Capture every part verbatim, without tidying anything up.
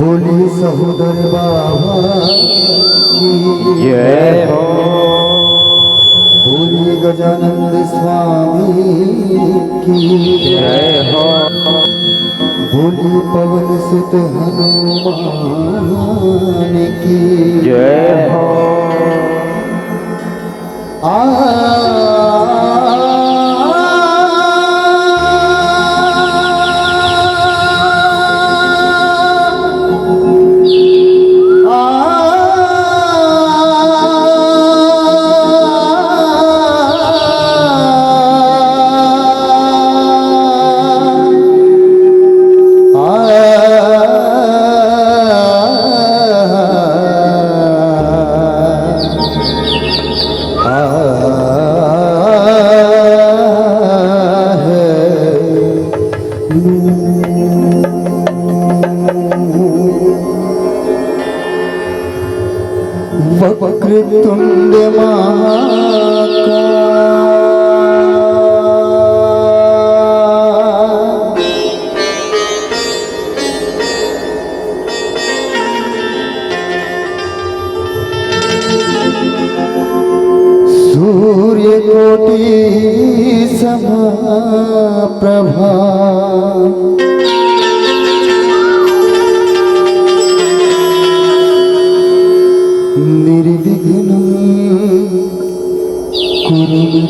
बोली सहोदर बाबा की जय हो। बोली गजानंद स्वामी की जय हो। बोली पवन सुत हनुमान की जय हो। आ, आ, वक्रतुंड महाकाय। सूर्यकोटि समप्रभा। निर्विघ्नं कुरु मे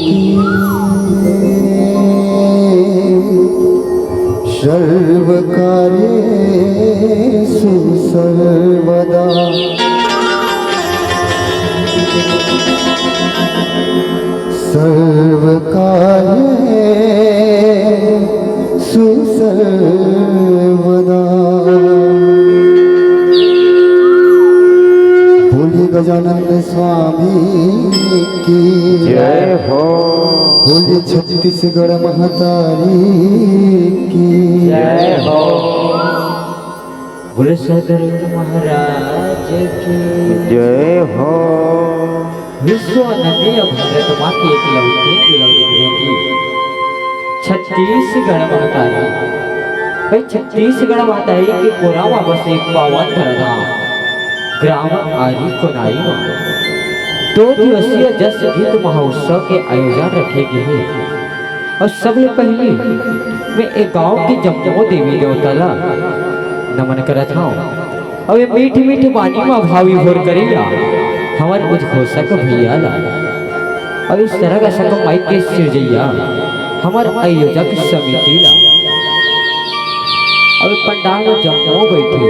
देव सर्वकार्येषु सर्वदा। सर्वकार्येषु सर्वदा। बोलिए गजानंद स्वामी की जय हो। बोलिए छत्तीसगढ़ महतारी की जय हो। बोले सदगुरु महाराज की जय हो। विश्व नंदिया भारत माँ की एकलौती दुलारी बेटी छत्तीसगढ़ महतारी। भाई, छत्तीसगढ़ महतारी के कोरा मा बसे एक पावन धरना ग्राम आरी कोनाई मा दो दिवसीय जस गीत महोत्सव के आयोजन रखे गे हे। अउ सबले पहिली मैं ए गांव के जम्मो देवी देवता ला नमन करत हंव। अउ ए मीठ मीठ बानी मा भाव विभोर करइया हमर उद्घोषक भैया ला, अउ ए सरग असक माई के सिरजइया हमर आयोजक समिति ला, अउ पंडाल मा जम्मो बइठे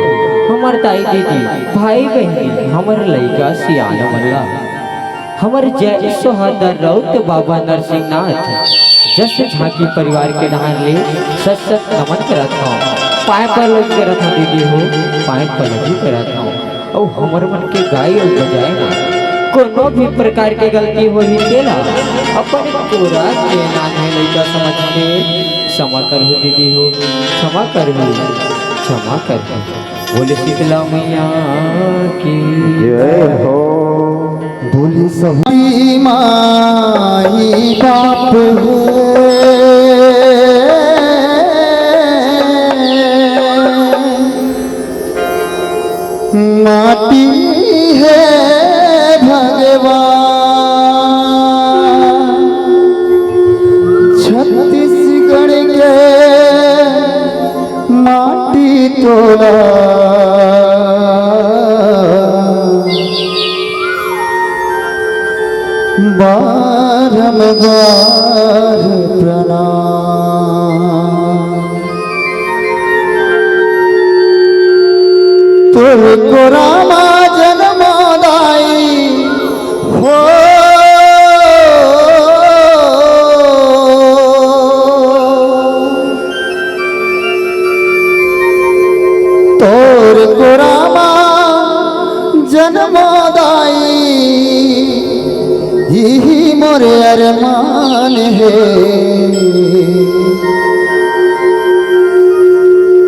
हमर दाई दीदी, भाई बहिनी, हमर लइका सियान मन ला हमर जय सोहादा राउत बाबा नरसिंहनाथ जस झांकी परिवार के डहार ले सत सत नमन करत हंव। पाय पलगी करत हंव दीदी हो, पाय पलगी करत हंव। अउ हमर मन के गाय अउ बजाय मा कोनो भी प्रकार के गलती होही तेला अपन कोरा के नान्हे लइका समझ के क्षमा करहू दीदी हो, क्षमा करहू, क्षमा करहू। बोले शीतला मैया की जय हो। बोली सभी माई बाप हो, माटी हे भगवान। छत्तीसगढ़ के माटी तोला बारंबार प्रणाम। तोर कोरा मा जनम दाई हो, तोर कोरा मा जनम दाई, इही मोर अरमान हे।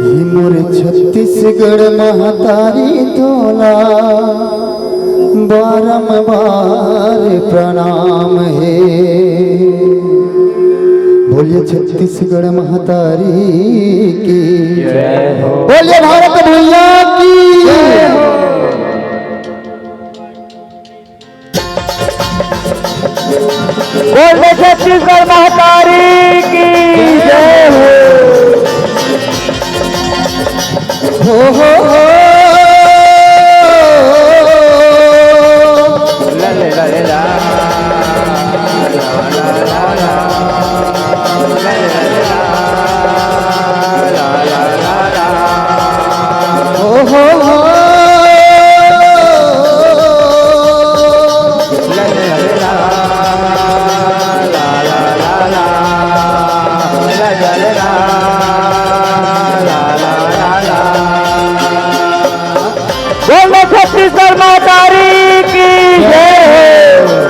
इही मोर छत्तीसगढ़ महतारी तोला बारंबार प्रणाम हे। बोलिए छत्तीसगढ़ महतारी की जय हो। बोलिए भारत भैया की जय हो। बोल दे छत्तीसगढ़ महतारी की जय हो। हो, हो, हो। ला, ला, ला, ला, ला। हो, हो, हो। बोल दे छत्तीसगढ़ महतारी की जय हो।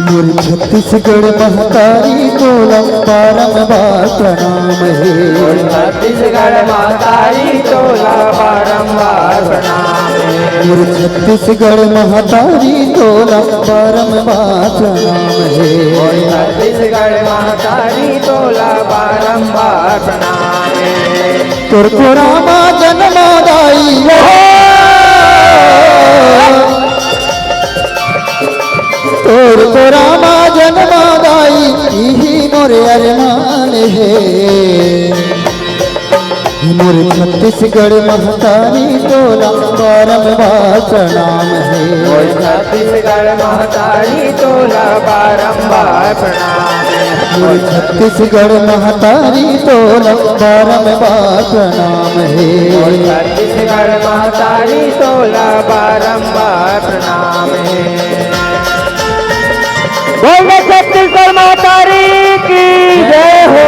मोर छत्तीसगढ़ महतारी तोला बारंबार प्रणाम हे। मोर छत्तीसगढ़ महतारी तोला बारंबार प्रणाम हे। मोर छत्तीसगढ़ महतारी तोला बारंबार प्रणाम हे। मोर छत्तीसगढ़ महतारी तोला बारंबार प्रणाम हे। तोर कोरा मा जनम दाई हो। तोर कोरा मा जनम दाई, इही मोर अरमान हे। मोर छत्तीसगढ़ महतारी तोला बारंबार प्रणाम हे। मोर छत्तीसगढ़ महतारी तोला बारंबार प्रणाम हे। मोर छत्तीसगढ़ महतारी तोला बारंबार प्रणाम हे। मोर छत्तीसगढ़ महतारी तोला बारंबार प्रणाम हे। बोल दे छत्तीसगढ़ महतारी की जय हो।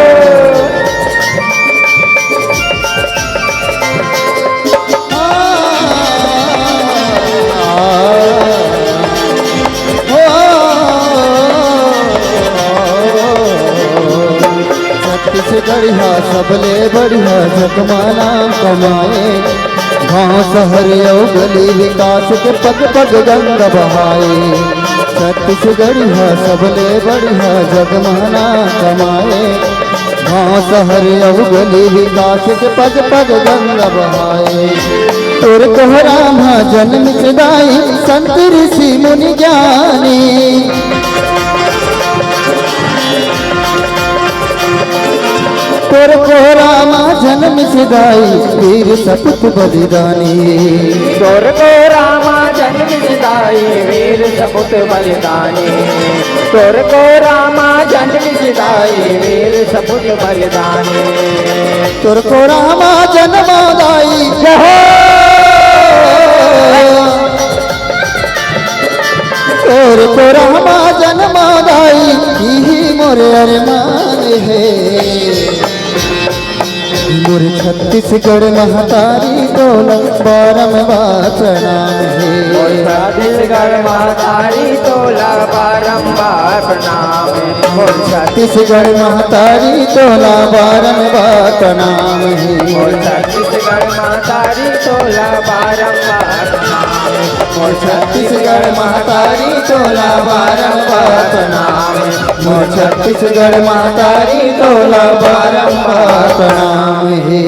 छत्तीसगढ़िया सबले बढ़िया जग मा नाम कमाए। गांव शहर अउ गली विकास के पग पग गंगा बहाए। छत्तीसगढ़िया सबले बढ़िया जग मा नाम कमाए। गांव शहर अउ गली विकास के पग पग गंगा बहाए। तोर कोहरा मा जनमिस दाई संत ऋषि मुनि ज्ञानी। तोर कोहरा मा जनमिस दाई वीर सपूत बलिदानी। तोर कोहरा मा जनमिस दाई वीर सपूत बलिदानी। तोर कोहरा मा जनमिस दाई वीर सपूत बलिदानी। तोर कोहरा मा जनम दाई जय हो। तोर कोहरा मा जनम दाई, इही मोर अरमान हे। मोर छत्तीसगढ़ महतारी तोला बारंबार प्रणाम हे। मोर छत्तीसगढ़ महतारी तोला बारंबार प्रणाम हे। मोर छत्तीसगढ़ महतारी तोला बारंबार प्रणाम हे। मोर छत्तीसगढ़ महतारी तोला बारंबार प्रणाम हे। मोर छत्तीसगढ़ महतारी तोला बारंबार प्रणाम हे। मोर छत्तीसगढ़ महतारी तोला बारंबार प्रणाम हे।